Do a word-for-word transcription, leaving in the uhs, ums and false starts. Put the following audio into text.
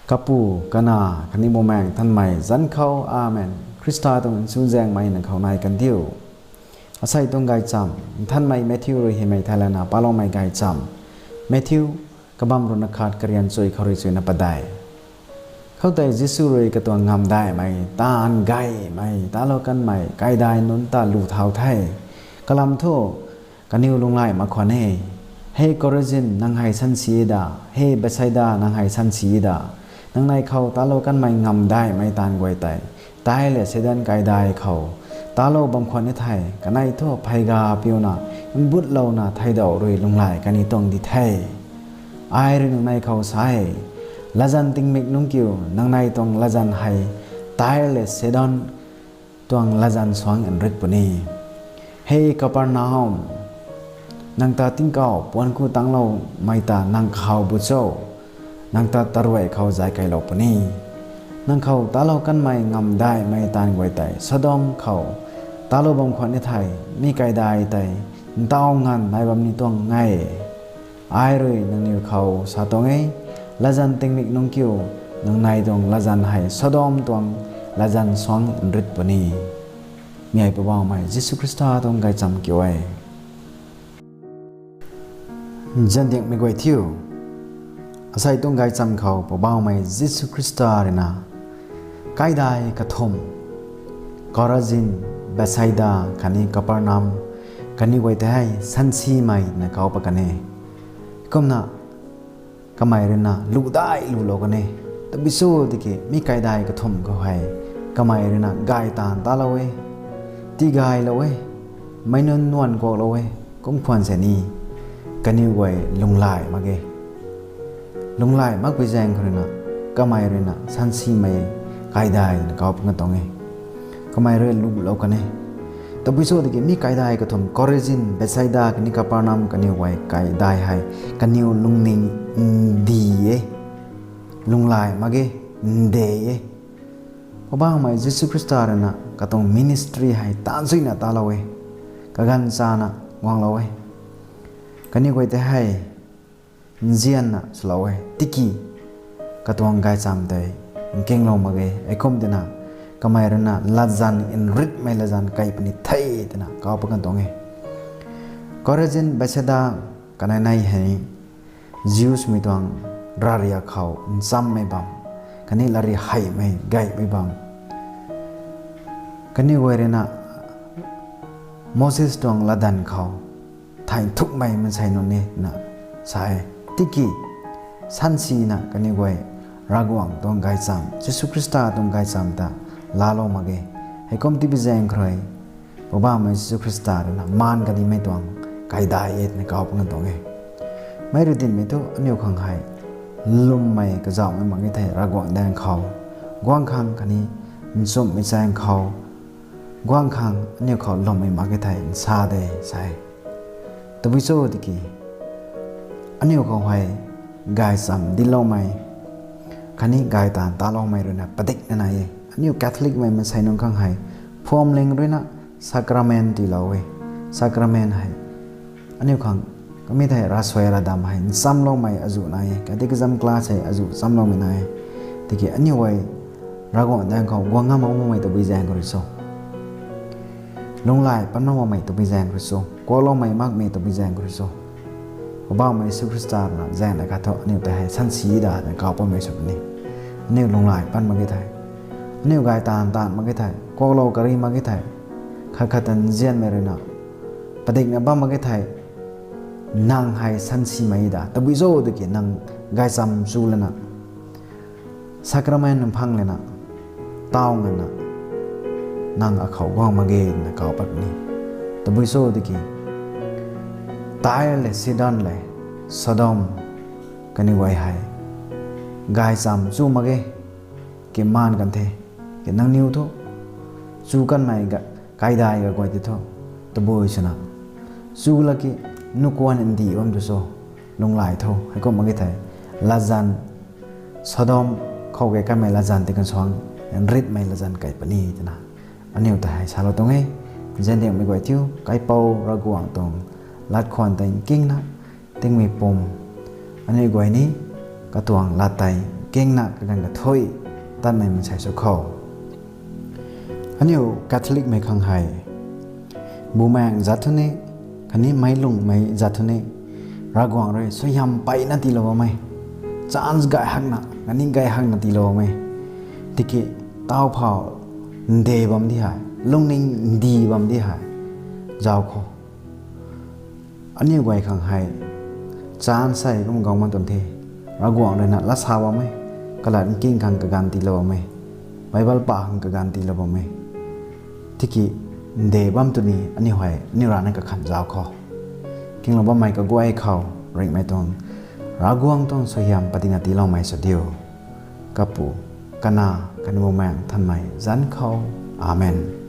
Kapu, Kanac khatni Bumaengh Nthanmei zanc khou, Amen. Khrista tuang nchunzaenghmei nang khou nai kan diu. Asei tuang gaychamv Nthanmei Matthew rui hymei theilayna paloumei gaychamv. Matthew, kabam ruhna khat, karian chuy khou rui chuina padeih. Khoutei Jisu rui katuang ngamdaihmei, taanv gaymei, talou kanmei kaidai nunc ta lu thau the. Kalam thu, kaniw lunghlaic mak khwan e. Hei Korazin, nang hei sansi da, hei Bethsaida, nang hei sansi da, nangnei khou talou kanmei ngamdaihmei taanv guay tei, Tyre le Sidon kaidai khou talou bam khwan e thei, kanei thu pheyga piuna mbutlouna theidauh rui lunghlaic kani tuang di the. Ai rui nangnei khou sa e, latzan tingmik nungc kiu, nangnei tuang latzan hei Tyre le Sidon tuang latzan suangc nrit puni. Hei Kapernaum, nang ta tingkauh puanc ku tangcloumei ta nang khou bu cho? Nang ta taruai khou zay keylou puni. Nang khou talou kanmei ngamdaihmei taanv guay tei Sodom khou talou bam khwan e thei, mi kaidai tei ntaw nganv nai bam ni tuang e. Ai rui nangniw khou sa tuang e, latzan tingmik nungc kiu, nangnei tuang latzan hei Sodom tuang latzan suangc nrit puni. Mi hei Poubauhmei Jisu Khrista tuang gaychamv kiu e. Nziandiangmei guay thiu, asei tuang gaychamv khou Poubauhmei Jisu Khrista rui na kaidai kathumh, Korazin, Bethsaida khatni Kapernaum kaniw guay tei hei sansimei na kau pat kan e. Kumna kamei rui na ludai lulou kan e. Tabui cho tiki mi kaidai kathumh khou hei kamei rui na gay taanv talou e, tigaylou e, meic nunc nuan kuaklou e. Kum khwan sini kaniw guay lunghlaic mak ge. Lunghlaic makpui zaeng khou rui na kamei rui na sansimei kaidai na kau pat kan tuang e. Kamei rui lulou kan e. Tabui cho tiki mi kaidai kathumh, Korazin, Bethsaida khatni Kapernaum kaniw guay kaidai hei kaniw lungning ndi e, lunghlaic mak ge, nde e. Poubauhmei Jisu Khrista rui na katuang ministry hei taanchuina talou e, kaganv chana guanglou e. Kaniw guay tei hei nzianna swlou e, tiki katuang gaychamv tei nkinglou mak ge. Heikum tina kamei rui na latzan nritmei latzan kei puni the twna kau pat kan tuang e. Korazin, Bethsaida kanei nei hei Jewsmei tuang ravriak khou nchammei bam, khatni latrik heimei gaymei bam, kaniw guay rui na Moses tuang latdanv khou thei nthukmei mansei nunc e na sa e. Tiki sansina kaniw guay Ravguangc tuang gaychamv, Jisu Khrista tuang gaychamv ta laalou mak ge. Heikum tibi zaeng khou rui Poubauhmei Jisu Khrista rui na maan kadimei tuang kaidai e twna kau pat kan tuang e. Mei rui dinmei thu aniu khang hei lwmmei kazauhmei mak ge thei Ravguangc daeng khou guang khang khatni nchumhmei chaeng khou guang khang aniu khou lwmmei mak ge thei nsa de sa e. Tabui cho tiki aniu khou hei gaychamv dincloumei khatni gay taanv taloumei rui na padikna nai e. Aniu Catholicmei mansei nunc khang hei phuamling rui na sacrament tiilou e. Sacrament hei aniu khang kamei thei ravsuai ravdam hei nchamloumei azuh nai e. Catechism class hei azuh nchamloumei nai e. Tiki aniu hei Ravguangc daeng khou guang ngam makmei tabui zaeng khou rui cho, lunghlaic pan makmei tabui zaeng khou rui cho, kuakloumei makmei tabui zaeng khou rui cho, Poubauhmei Jisu Khrista rui na zaeng na khat thu aniu ta hei sansi da twna kau patmei sw puni. Aniu lunghlaic pan mak ge thei, aniu gay taanv taanv mak ge thei, kuaklou kari mak ge thei, khat khat ta nzianmei rui na padikna bam mak ge thei, nang hei sansimei da. Tabui cho tiki nang gaychamv chu lana sacrament nang phang lana taw nganvna nang akhou guang mak ge na kau pat puni. Tabui cho tiki Tyre le Sidon le Sodom kaniw guay hei gaychamv chu mak ge, ki maan kan the, ki nangniw thu chu kanmei ga, kaidai ga guay ti thu tabui swna chu laki nukuan ndih bam tu cho, lunghlaic tho, heikum mak ge thei latzan, Sodom khou ge kanmei latzan ti kan suang nritmei latzan kei puni twna aniu ta hei salou tuang e. Nziandiangmei guay thiu, Kaipouc Ravguangc tuang latkhwan tei nkingna tingmei pum aniu guay ni katuang lat tei kingna kaganv kathuic tatmei mansei sw khou. Aniu Catholicmei khang hei, bumaengc zat thu ni, khatni meic lungmei zat thu ni, Ravguangc rui suaihiam mpeyna tiilou bammei, chance gay hakna khatni gay hakna tiilou bammei, tiki taw phou nde bam di hei, lungning ndi bam di hei, zauc khou. Aniu guay khang hei, chance sei kum guang mak tuang the. Ravguangc rui na lat sa bammei, kalat nking khang kaganv tiilou bammei, Bible pa khang kaganv tiilou bammei, tiki nde bam tu ni aniu hei aniu rana kakhanh zauc khou. Kinglou bammei kaguay khou ringhmei tuang, Ravguangc tuang suaihiam patina tiiloumei sw diu. Kapu, Kanac khatni Bumaengc Nthanmei zanc khou. Amen.